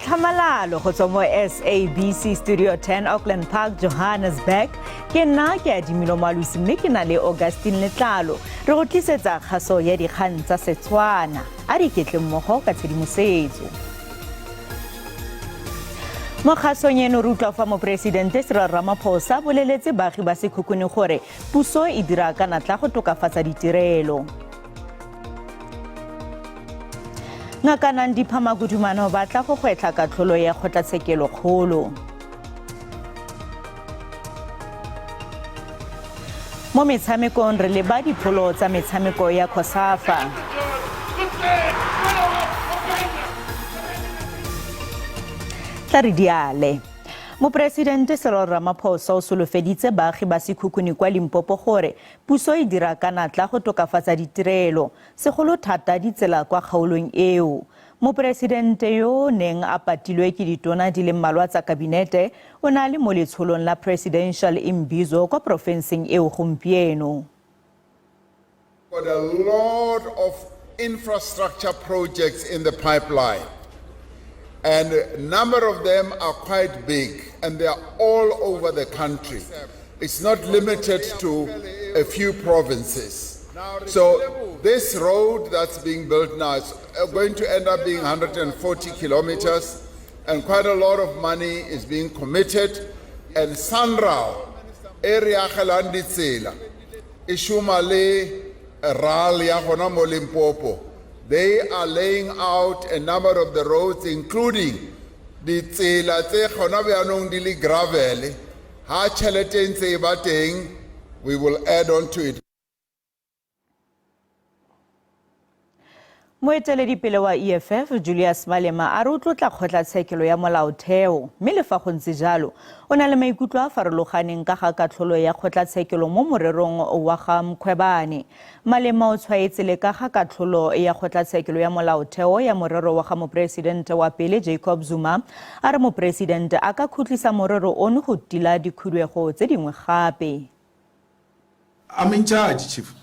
tlhamalalo go tswa mo SABC Studio 10 Auckland Park, Johannesburg. Ke nna ke Adimilo Moalosi mme ke na le Augustine Letlalo. Re go tlisetsa kgaso ya dikgang tsa Setswana. A re iketle mmogo ka tshedimosetso. Mo kgasong eno re utlwa fa Moporesidente Cyril Ramaphosa boleletse baagi ba Sekhukhune gore puso e dira ka natla go tokafatsa ditirelo. Ngaka Nandipha Magudumana o batla go gwetlha katlholo ya kgotlatshekelo kgolo. Mo metshamekong re leba dipholo tsa metshameko ya COSAFA. Tla re diale. Moporesidente Cyril Ramaphosa o solofeditse baagi ba Sekhukhune kwa Limpopo gore puso e dira ka natla go tokafatsa ditirelo, segolo thata ditsela kwa kgaolong eo. Moporesidente yo o neng a patilwe ke ditona di le mmalwa tsa kabinete o ne a le mo letsholong la Presidential Imbizo kwa porofenseng eo gompieno. Got a lot of infrastructure projects in the pipeline, and a number of them are quite big, and they are all over the country. It's not limited to a few provinces. So this road that's being built now is going to end up being 140 kilometers, and quite a lot of money is being committed. And SANRAL, e re agelang ditsela, e šoma le RAL ya gona mo Limpopo. They are laying out a number of the roads, including ditsela tse gona bjaanong di le gravel. Ha tšhelete e ntse e ba teng, we will add on to it. Moeteledipele wa EFF Julius Malema a re o tlotla kgotlatshekelo ya molaotheo mme le fa go ntse jalo o na le maikutlo a farologaneng ka ga katlholo ya kgotlatshekelo mo morerong wa ga Mkhwebane. Malema o tshwaetse le ka ga katlholo ya kgotlatshekelo ya molaotheo ya morero wa ga moporesidente wa pele Jacob Zuma a re moporesidente a ka khutlisa morero ono go tila dikhuduego tse dingwe gape. I'm in charge, Chief.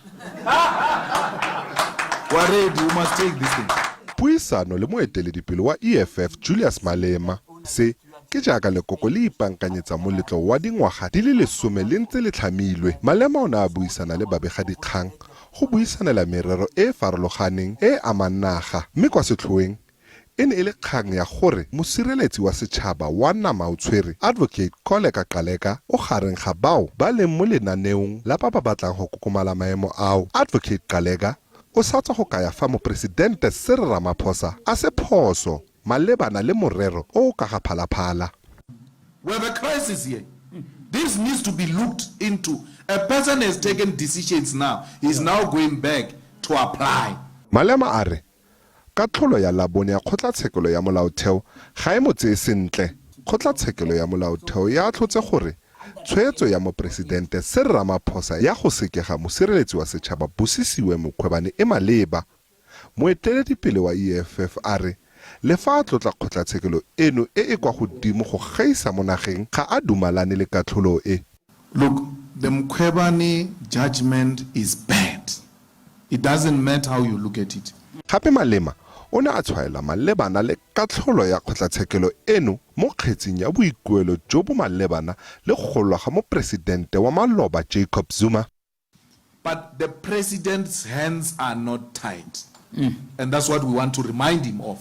We're ready. We must take this thing. Puisano le moeteledipele wa EFF Julius Malema. Se ke jaaka lekoko le ipankanyetsa moletlo wa dingwaga di le lesome le ntse le tlhamilwe. Malema o ne a buisana le babegadikgang go buisanela merero e e farologaneng e e amang naga mme kwa setlhoeng E ne e le kgang ya gore mosireletsi wa setšhaba wa nama-o-tshwere, Advocate Koleka Gcaleka o gareng ga bao ba leng mo lenaneong la ba ba batlang go kokomala maemo ao. Advocate Gcaleka o sa tswa go kaya fa Mopresidente Cyril Ramaphosa a se phoso malebana le morero o o ka ga Phala Phala. We have a crisis here. This needs to be looked into. A person has taken decisions now. He's now going back to apply. Malema a re Katlholo ya Labone ya Kgotlatshekelo ya Molaotheo ga e mo tseye sentle. Kgotlatshekelo ya Molaotheo e atlhotse gore tshwetso ya Moporesidente Cyril Ramaphosa ya go sekega mosireletsi wa setšhaba Busisiwe Mkhwebane e maleba. Moeteledipele wa EFF a re le fa a tlotla kgotlatshekelo eno e e kwa godimo go gaisa mo nageng, ga a dumalane le katlholo e. Look, the Mkhwebane judgment is bad. It doesn't matter how you look at it. Gape Malema o ne a tshwaela malebana le katlholo ya kgotlatshekelo eno mo kgetsing ya boikuelo jo bo malebana le go gololwa ga moporesidente wa maloba Jacob Zuma. But the president's hands are not tied and that's what we want to remind him of.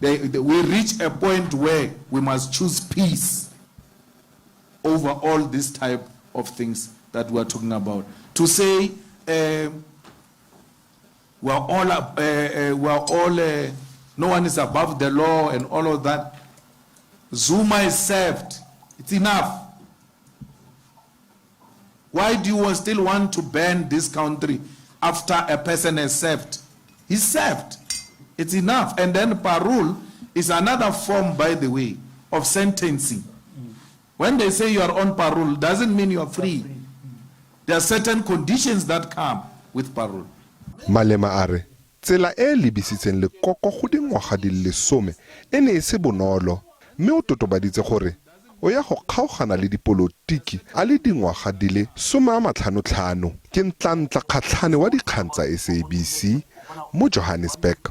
We reach a point where we must choose peace over all this type of things that we are talking about. To say we are all, we are all no one is above the law and all of that. Zuma is served. It's enough. Why do you still want to burn this country after a person has served? He served. It's enough. And then parole is another form, by the way, of sentencing. When they say you are on parole, doesn't mean you are free. There are certain conditions that come with parole. Malema a re tsela e e lebisitseng lekoko go dingwaga di le lesome e ne e se bonolo mme o totobaditse gore o ya go kgaogana le dipolotiki a le dingwaga di le 55. Ke Ntlantla Kgatlhane wa dikgang tsa SABC mo Johannesburg.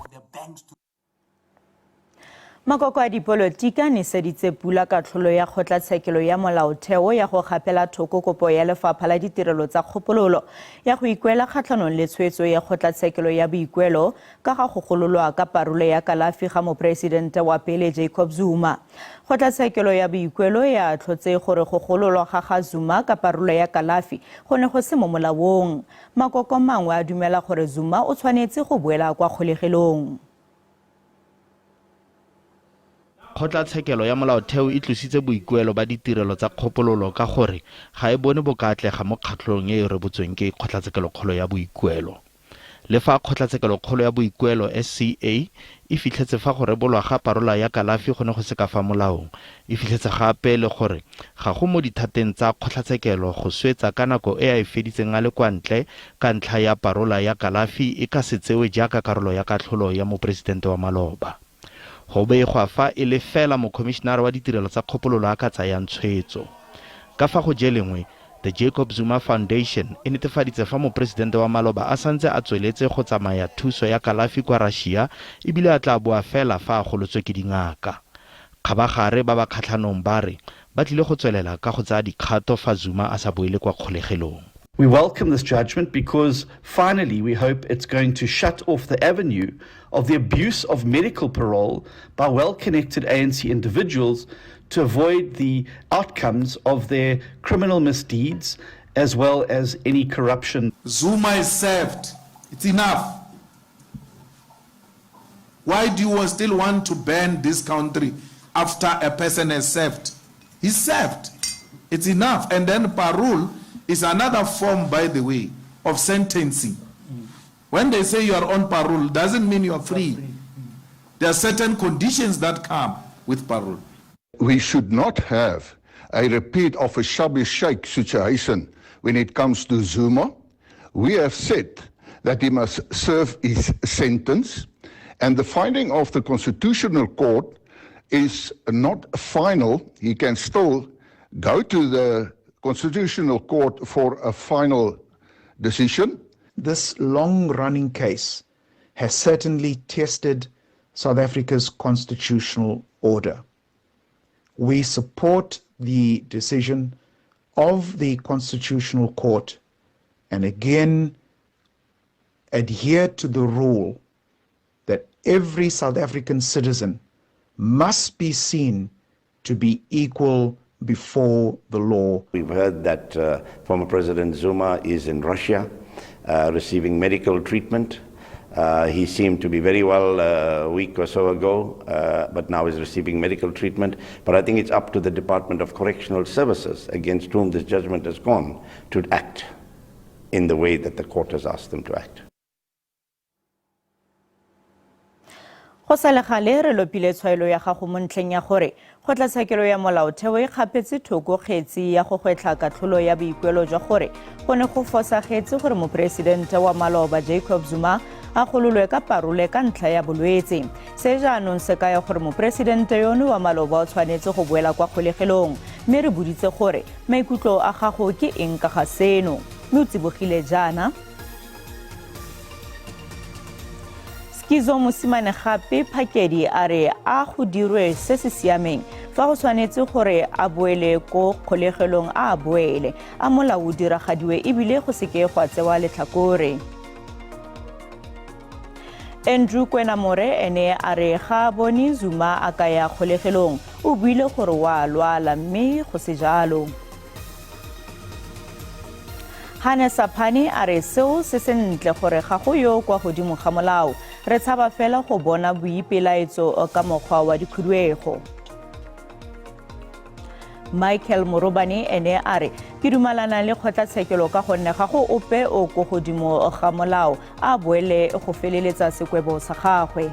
Makoko a dipolotiki a neseditse pula katlholo ya kgotlatshekelo ya molaotheo ya go gapela thoko kopo ya lefapha la ditirelo tsa kgopololo ya go ikuela kgatlhanong le tshwetso ya kgotlatshekelo ya boikuelo ka ga go gololwa ka parole ya kalafi ga moporesidente wa pele Jacob Zuma. Kgotlatshekelo ya boikuelo e atlhotse gore go gololwa ga ga Zuma ka parole ya kalafi go ne go se mo molaong. Makoko mangwe a dumela gore Zuma o tshwanetse go boela kwa kgolegelong. Kgotlatshekelo ya Molaotheo e tlositse boikuelo ba ditirelo tsa kgopololo ka gore ga e bone bo ka atlega mo kgatlholong e e rebotsweng ke Kgotlatshekelokgolo ya Boikuelo. Le fa Kgotlatshekelokgolo ya Boikuelo, SCA, e fitlhetse fa go rebolwa ga parola ya kalafi go ne go se ka fa molaong, e fitlhetse gape le gore ga go mo dithateng tsa kgotlatshekelo go swetsa ka nako e a e feditseng a le kwa ntle ka ntlha ya parola ya kalafi e ka se tsewe jaaka karolo ya katlholo ya moporesitente wa maloba. Go begwa fa e le fela mokhomišenara wa ditirelo tsa kgopololo a ka tsayang tshwetso. Ka fa go je lengwe, The Jacob Zuma Foundation e netefaditse fa moporesidente wa maloba a santse a tsweletse go tsamaya thuso ya kalafi kwa Russia ebile a tla boa fela fa a golotswe ke dingaka. Kgabagare ba ba kgatlhanong ba re ba tlile go tswelela ka go tsaya dikgato fa Zuma a sa boele kwa kgolegelong. We welcome this judgment because finally we hope it's going to shut off the avenue of the abuse of medical parole by well-connected ANC individuals to avoid the outcomes of their criminal misdeeds as well as any corruption. Zuma is served. It's enough. Why do you still want to burn this country after a person has served? He served. It's enough. And then parole is another form, by the way, of sentencing. When they say you are on parole, doesn't mean you are free. There are certain conditions that come with parole. We should not have a repeat of a shabby shake situation when it comes to Zuma. We have said that he must serve his sentence, and the finding of the Constitutional Court is not final. He can still go to the Constitutional Court for a final decision. This long-running case has certainly tested South Africa's constitutional order. We support the decision of the Constitutional Court and again adhere to the rule that every South African citizen must be seen to be equal before the law. We've heard that former President Zuma is in Russia receiving medical treatment. He seemed to be very well a week or so ago, but now is receiving medical treatment. But I think it's up to the Department of Correctional Services, against whom this judgment has gone, to act in the way that the court has asked them to act. Go sa le gale re lopile tshwaelo ya gago mo ntlheng ya gore kgotlatshekelo ya molaotheo e kgapetse thoko kgetsi ya go gwetlha katlholo ya boikuelo jwa gore go ne go fosagetse gore moporesidente wa maloba Jacob Zuma a gololwe ka parole ka ntlha ya bolwetse. Se jaanong se kaya gore moporesidente yono wa maloba o tshwanetse go boela kwa kgolegelong, mme re boditse gore maikutlo a gago ke eng ka ga seno, mme o tsibogile jaana. Skizo Mosimane gape Phakedi a re a go dirwe se se siameng fa go tshwanetse gore a boele ko kgolegelong, a boele a molao o diragadiwe ebile go seke gwa tsewa letlhakore. Andrew Kwenamore ene a re ga a bone Zuma a ka ya kgolegelong, o buile gore wa lwala mme go se jalo. Hane Saphane a re seo se sentle gore ga go yo kwa godimo ga molao, re tshaba fela go bona boipelaetso ka mokgwa wa dikhuduego. Michael Morobane ene a re ke dumalana le kgotlatshekelo ka gonne ga go ope o ko godimo ga molao, a boele go feleletsa sekwebo sa gagwe.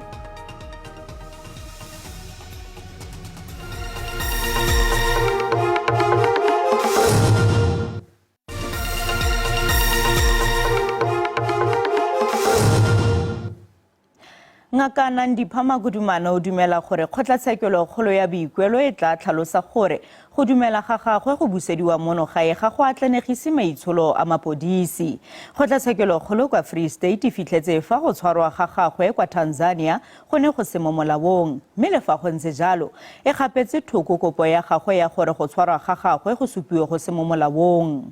Ngaka Nandipha Magudumana o dumela gore kgotlatshekelo kgolo ya boikuelo e tla tlhalosa gore go dumela ga gagwe go busediwa mono gae ga go atlanegise maitsholo a mapodisi. Kgotlatshekelo kgolo kwa Free State e fitlhetse fa go tshwarwa ga gagwe kwa Tanzania go ne go se mo molaong, mme le fa go ntse jalo, e kgapetse thoko kopo ya gagwe ya gore go tshwarwa ga gagwe go supiwe go se mo molaong.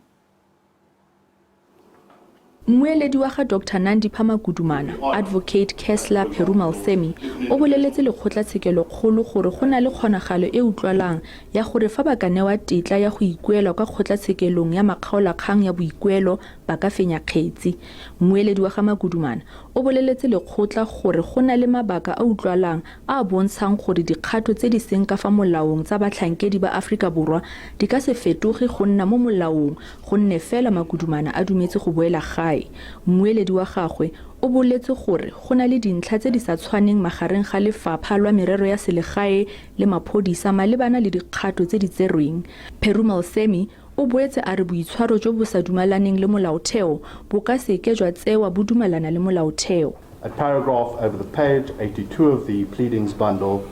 Mmueledi wa ga Dr Nandipha Magudumana, Advocate Kesler Perumalsamy, o boleletse lekgotlatshekelokgolo gore go na le kgonagalo e utlwalang ya gore fa ba ka newa tetla ya go ikuela kwa kgotlatshekelong ya makgaolakgang ya boikuelo ba ka fenya kgetsi. Mmueledi wa ga Magudumana o boleletse lekgotla gore go na le mabaka a utlwalang a a bontshang gore dikgato tse di seng ka fa molaong tsa batlhankedi ba Aforika Borwa di ka se fetoge go nna mo molaong gonne fela Magudumana a dumetse go boela gae. Mmueledi wa gagwe o boletse gore go na le dintlha tse di sa tshwaneng magareng ga Lefapha lwa Merero ya Selegae le maphodisa malebana le dikgato tse di tserweng. Perumalsamy o boetse a re boitshwaro jo bo sa dumalaneng le molaotheo bo ka seke jwa tsewa bo dumalana le molaotheo. At paragraph over the page 82 of the pleadings bundle,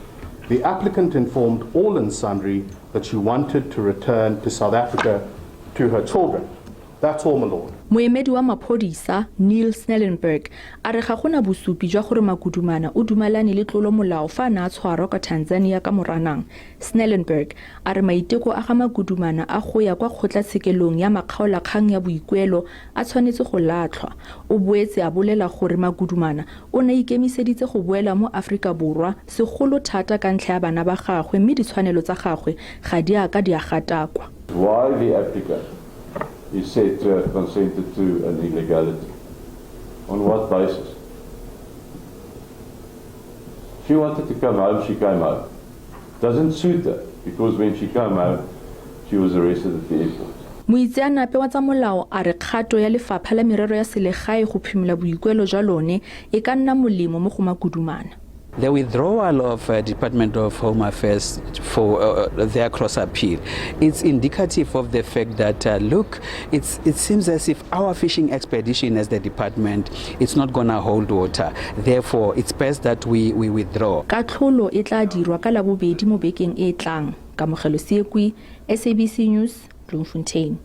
the applicant informed all and sundry that she wanted to return to South Africa to her children. That's all, my lord. Moemedi wa maphodisa, Neil Snellenberg, a re ga go na bosupi jwa gore Magudumana o dumalane le tlolomolao fa a ne a tshwarwa kwa Tanzania ka Moranang. Snellenberg a re maiteko a ga Magudumana a go ya kwa kgotlatshekelong ya makgaolakgang ya boikuelo a tshwanetse go latlhwa. O boetse a bolela gore Magudumana o ne a ikemiseditse go boela mo Aforika Borwa, segolo thata ka ntlha ya bana ba gagwe mme ditshwanelo tsa gagwe ga di a ka di a gatakwa. Why the applicant is said to have consented to an illegality? On what basis? She wanted to come home, she came home. Doesn't suit her, because when she came home, she was arrested at the airport. Moitseanape wa tsa molao a re kgato ya lefapha la merero ya selegae go phimola boikuelo jwa lone e ka nna molemo mo go Magudumana. The withdrawal of Department of Home Affairs for their cross appeal, it's indicative of the fact that look, it seems as if our fishing expedition as the department, it's not going to hold water. Therefore, it's best that we withdraw. Katlholo e tla dirwa ka Labobedi mo bekeng e e tlang. Kamogelo Seekwi, SABC News, Bloemfontein.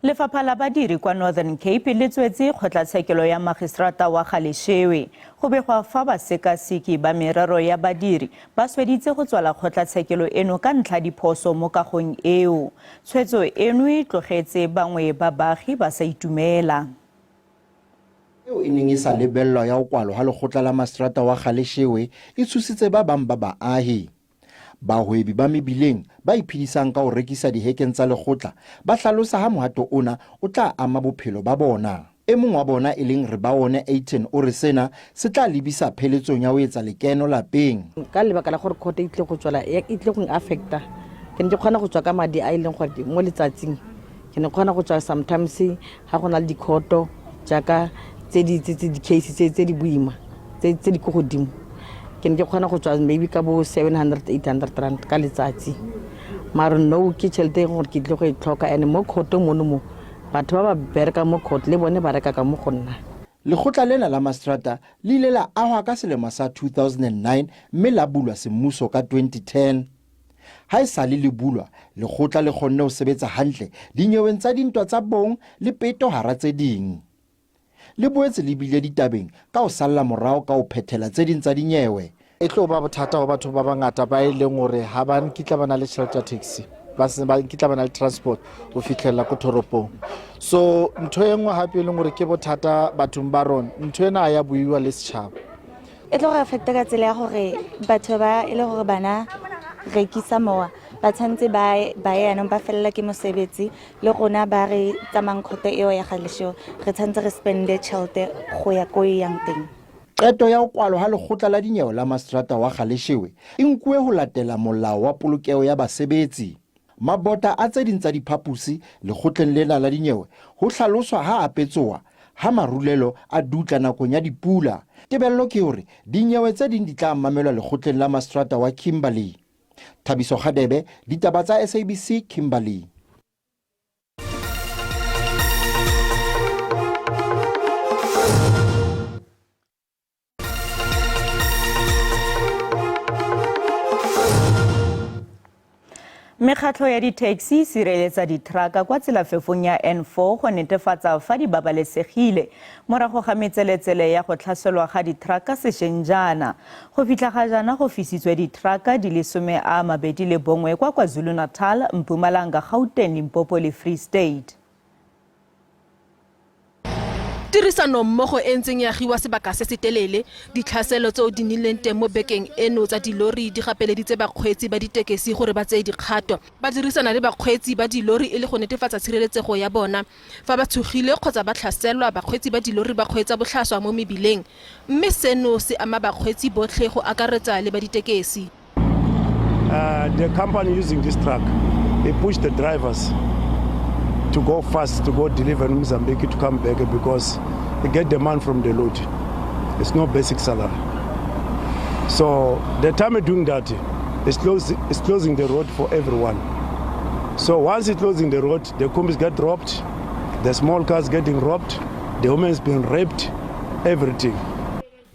Lefapha la badiri kwa Northern Cape le tswetse kgotlatshekelo ya magistrata wa Galeshewe. Go begwa fa basekaseki ba merero ya badiri ba sweditse go tswala kgotlatshekelo eno ka ntlha diphoso mo kagong eo. Tshwetso eno e tlogetse bangwe ba baagi ba sa itumela. Eo e neng e sa lebellwa ya ho kwalwa ha lekgotla la magistrata wa Galeshewe e tshositse ba bang ba baahi. Bahwebi ba mebileng ba iphedisang ka ho rekisa dihekeng tsa lekgotla ba hlalosa ha mohato ona o tla ama bophelo ba bona. E mong wa bona e leng Rebaone Eighton o re sena se tla lebisa pheletsong ya ho etsa lekeno lapeng. Ka lebaka la gore court e tlile go tswala, e tlile go affecta. Ke ne ke kgona go tswa ka madi a e leng gore mo letsatsing ke ne kgona go tswa sometimes ha go na le dikhoto jaaka tse di, tse, tse, di-case tse, tse di boima, tse, tse di ko godimo. Ke ne ke kgona go tswa maybe ka bo 700, 800 rand ka letsatsi. Mara no ke tšhelete e gore ke tlile go e tlhoka, and mo court-ong mono mo, batho ba ba berekang mo court le bone ba reka ka mo go nna. Lekgotla lena la magistrata le ile la ahwa ka selemo sa 2009 mme la bulwa semmuso ka 2010. Ha e sale le bulwa, lekgotla le kgonne ho sebetsa hantle dinyeweng tsa dintwa tsa bong le peto hara tse ding. Le boetse le bile ditabeng ka ho salla morao ka ho phethela tse ding tsa dinyewe. E tlo ba bothata ho batho ba bangata ba e leng hore ha ba nkitla ba na le tjhelete ya taxi, ba se ba nkitla ba na le transport ho fihlella ko toropong. So ntho e nngwe hape e leng hore ke bothata bathong ba rona, ntho ena ha ya buiwa le setjhaba. E tlo re affecta ka tsela ya hore batho ba e le hore bana rekisa mowa ba tshwanetse ba ye yanong ba fella ke mosebetsi, le rona ba re tsamayang khoto eo ya Galeshewe re tshwanetse re spende tjhelete go ya ko e yang teng. Qeto ya ho kwalwa ha lekgotla la dinyewe la magistrata wa Galeshewe e nkuwe ho latela molao wa polokeho ya basebetsi. Mabota a tse ding tsa diphaposi lekgotleng lena la dinyewe ho hlaloswa ha a petsoha ha marulelo a dutla nakong ya dipula. Tebello ke hore dinyewe tse ding di tla mamelwa lekgotleng la magistrata wa Kimberley. Thabiso Kgadebe, ditaba tsa SABC, Kimberley. Mekgatlho ya di-taxi e sireletsa dithraka kwa tselafefong ya N4 go netefatsa fa di babalesegile morago ga metseletsele ya go tlhaselwa ga dithraka sešweng jaana. Go fitlha ga jaana go fisitswe dithraka di le 21 kwa KwaZulu-Natal, Mpumalanga, Gauteng, Limpopo le Free State. Tirisanommogo e ntseng e agiwa sebaka se se telele, ditlhaselo tseo di nnileng teng mo bekeng eno tsa dilori di gapeleditse bakgweetsi ba ditekesi gore ba tseye dikgato. Ba dirisana le bakgweetsi ba dilori e le go netefatsa tshireletsego ya bona. Fa ba tshogile kgotsa ba tlhaselwa, bakgweetsi ba dilori ba kgweetsa botlhaswa mo mebileng, mme seno se ama bakgweetsi botlhe go akaretsa le ba ditekesi. The company using this truck, they push the drivers to go fast, to go deliver in Mozambique, to come back because they get the money from the load. It's no basic salary. So the time of doing that, it's closing the road for everyone. So once it's closing the road, the combis get robbed, the small cars getting robbed, the women's been raped, everything.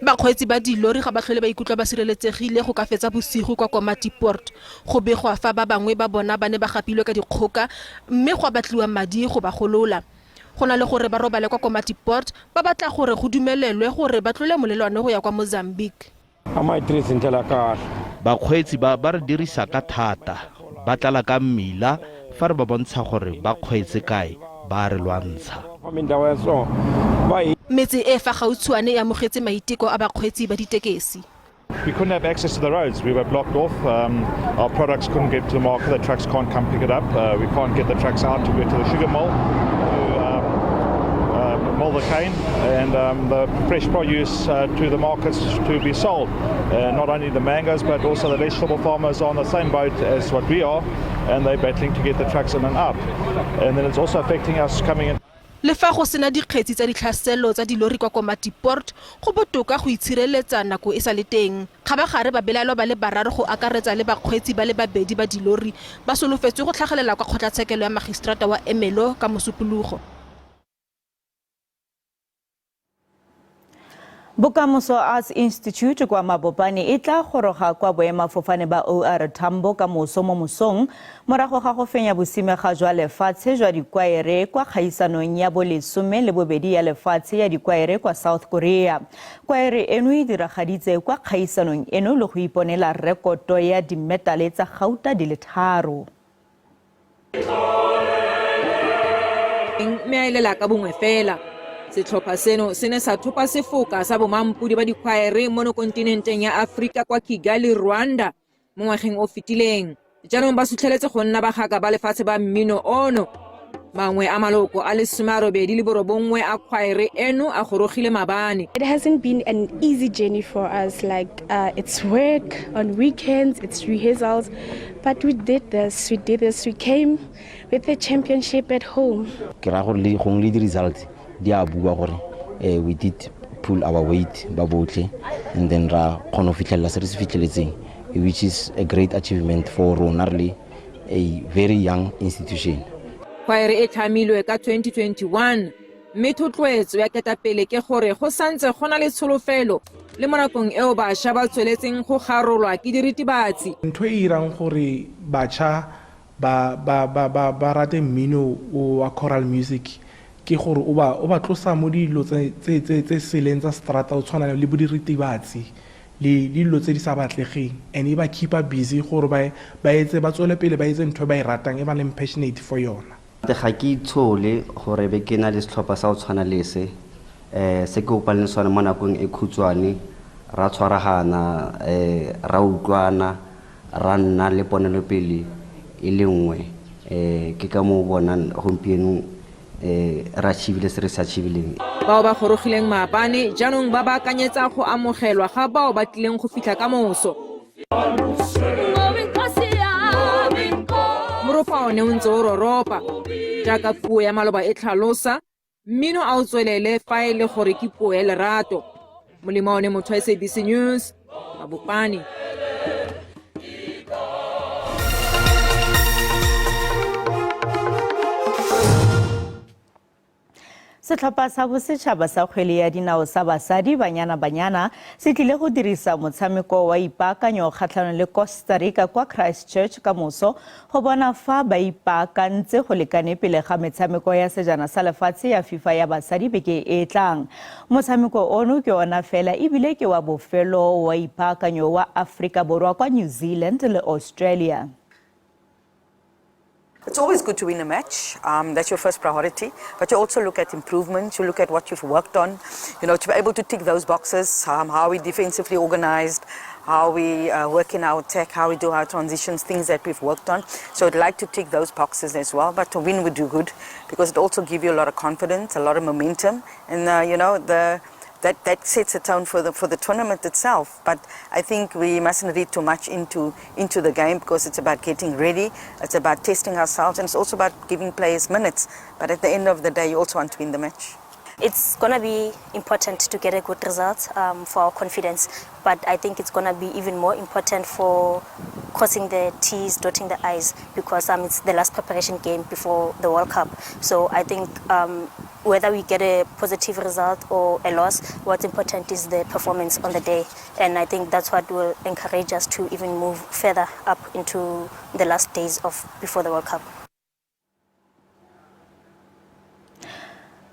Bakgweetsi ba dilori ga ba tlhole ba ikutlwa ba sireletsegile go ka fetsa bosigo kwa Komatipoort. Go begwa fa ba bangwe ba bona ba ne ba gapilwe ka dikgoka mme go batliwa madi go ba golola. Go na le gore ba robale kwa Komatipoort, ba batla gore go dumelelwe gore ba tlole molelwane go ya kwa Mozambique. Bakgweetsi ba ba re dirisa ka thata, ba tlala ka mmila fa re ba bontsha gore ba kgweetse kae, ba re lwantsha. Metse e fa gautshwane e amogetse maiteko a bakgweetsi ba ditekesi. We couldn't have access to the roads. We were blocked off. Our products couldn't get to the market. The trucks can't come pick it up. We can't get the trucks out to get to the sugar mill to mill the cane and the fresh produce to the markets to be sold. Not only the mangoes, but also the vegetable farmers are on the same boat as what we are, and they're battling to get the trucks in and out. And then it's also affecting us coming in. Le fa go sena dikgetsi tsa ditlhaselo tsa dilori kwa Komatipoort, go botoka go itshireletsa nako e sa le teng. Kgabagare babelaelwa ba le bararo go akaretsa le bakgweetsi ba le babedi ba dilori ba solofetswe go tlhagelela kwa kgotlatshekelo ya magistrata wa Ermelo ka Mosupologo. Bokamoso Arts Institute kwa Mabopane e tla goroga kwa boemafofane ba OR Tambo ka moso mo mosong morago ga go fenya bosimega jwa lefatshe jwa dikwaere kwa kgaisanong ya bolesome le bobedi ya lefatshe ya dikwaere kwa South Korea. Kwaere eno e diragaditse kwa kgaisanong eno le go iponela rekoto ya dimetale tsa gauta di le 3. Mme a elela ka bongwe fela. Setlhopha seno se ne sa thopa sefoka sa bomampodi ba dikwaere mono kontinenteng ya Aforika kwa Kigali, Rwanda mo ngwageng o fetileng. Jaanong ba sutlheletse go nna bagaka ba lefatshe ba mmino ono. Mangwe a maloko a le 89 a khwaere eno a gorogile maabane. It hasn't been an easy journey for us. It's work on weekends, it's rehearsals, but we did this, we did this, we came with the championship at home. Ke ra gore le gongwe le di-result di a bua gore we did pull our weight ba botlhe and then ra kgona go fitlhelela se re se fitlheletseng, which is a great achievement for rona re le a very young institution. Khwaere e tlhamilwe ka 2021 mme thotloetso ya ketapele ke gore go santse go na le tsholofelo le mo nakong eo bašwa ba tsweletseng go garolwa ke diritibatsi. Ntho e irang gore batjha ba rate mmino o wa choral music ke gore o ba tlosa mo dilo tse seleng tsa strata o tshwana le bo diritibatsi le dilo tse di sa batlegeng, and e ba keep-a busy gore ba tswele pele ba etse ntho e ba e ratang e ba leng passionate for yona. Ga ke itshole gore be ke na le setlhopha sa go tshwana le se, se ke opang le sone mo nakong e khutshwane, ra tshwaragana, ra utlwana, ra nna le ponelopele e le nngwe, ke ka moo bonang gompieno, ra achievile se re se achievileng. Bao ba gorogileng maabane jaanong ba baakanyetsa go amogelwa ga bao ba tlileng go fitlha ka moso. Moropa one o ntse o roropa jaaka puo ya maloba e tlhalosa, mmino a o tswelele fa e le gore ke puo ya lerato. Molemo one motho wa SABC News, Mabopane. Setlhopha sa bosetšhaba sa kgwele ya dinao sa basadi Banyana Banyana se tlile go dirisa motshameko wa ipaakanyo kgatlhanong le Costa Rica kwa Christchurch ka moso go bona fa ba ipaakantse go lekane pele ga metshameko ya sejana sa lefatshe ya FIFA ya basadi beke e e tlang. Motshameko ono ke ona fela ebile ke wa bofelo wa ipaakanyo wa Aforika Borwa kwa New Zealand le Australia. It's always good to win a match. That's your first priority. But you also look at improvement. You look at what you've worked on. You know, to be able to tick those boxes, how we defensively organized, how we work in our attack, how we do our transitions, things that we've worked on. So I'd like to tick those boxes as well. But to win would do good because it also gives you a lot of confidence, a lot of momentum. And, you know, the... That, that sets the tone for the, for the tournament itself. But I think we mustn't read too much into, into the game because it's about getting ready, it's about testing ourselves, and it's also about giving players minutes. But at the end of the day, you also want to win the match. It's going to be important to get a good result for our confidence, but I think it's going to be even more important for crossing the T's, dotting the I's, because it's the last preparation game before the World Cup. So I think whether we get a positive result or a loss, what's important is the performance on the day. And I think that's what will encourage us to even move further up into the last days of before the World Cup.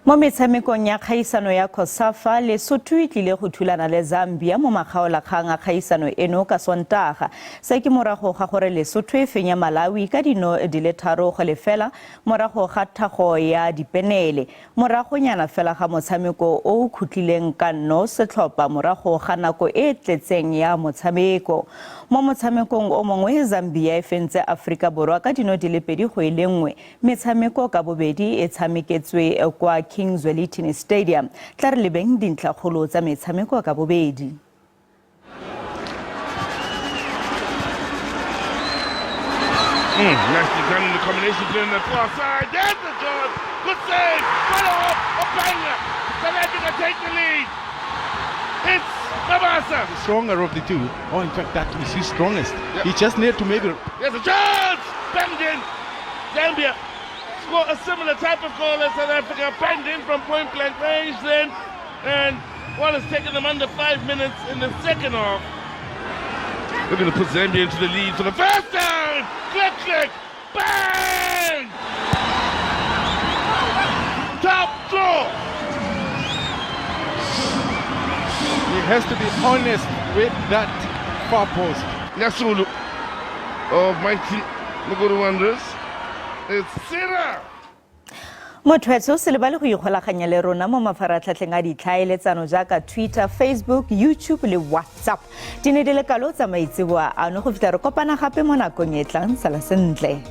Mo metshamekong ya kgaisano ya COSAFA, Lesotho e tlile go thulana le Zambia mo makgaolakgang a kgaisano eno ka Sontaga. Se ke morago ga gore Lesotho e fenya Malawi ka dino di le 3-0 morago ga thago ya dipenele. Moragonyana fela ga motshameko o o khutlileng ka 0 setlhopha morago ga nako e e tletseng ya motshameko. Mo motshamekong o mongwe, Zambia e fentse Aforika Borwa ka dino di le 2-1. Metshameko ka bobedi e tshameketswe kwa King Zwelithini Stadium. Tla re lebeng dintlhakgolo tsa metshameko ka bobedi. Nicely done in the combination play on the far side. There's the shot. Good save. Follow up. A banger. South Africa take the lead. It's Mabasa. The stronger of the two. Oh, in fact, that is his strongest. Yep. He just needed to maybe. There's a chance. Banged in. Zambia score a similar type of goal as South Africa. Banged in from point blank range then. And what has taken them under 5 minutes in the second half. Looking to put Zambia into the lead for the first time. Click, click, bang! Top draw. He has to be honest with that far post. Nyasulu of Mighty Mukuru Wanderers. It's Sira. Motho se lebale go ikgolaganya le rona mo mafaratlhatlheng a ditlhaeletsano jaaka Twitter, Facebook, YouTube le WhatsApp. Di ne di le kalo tsa maitseboa ano go fitlha re kopana gape mo nakong e tlang. Sala sentle.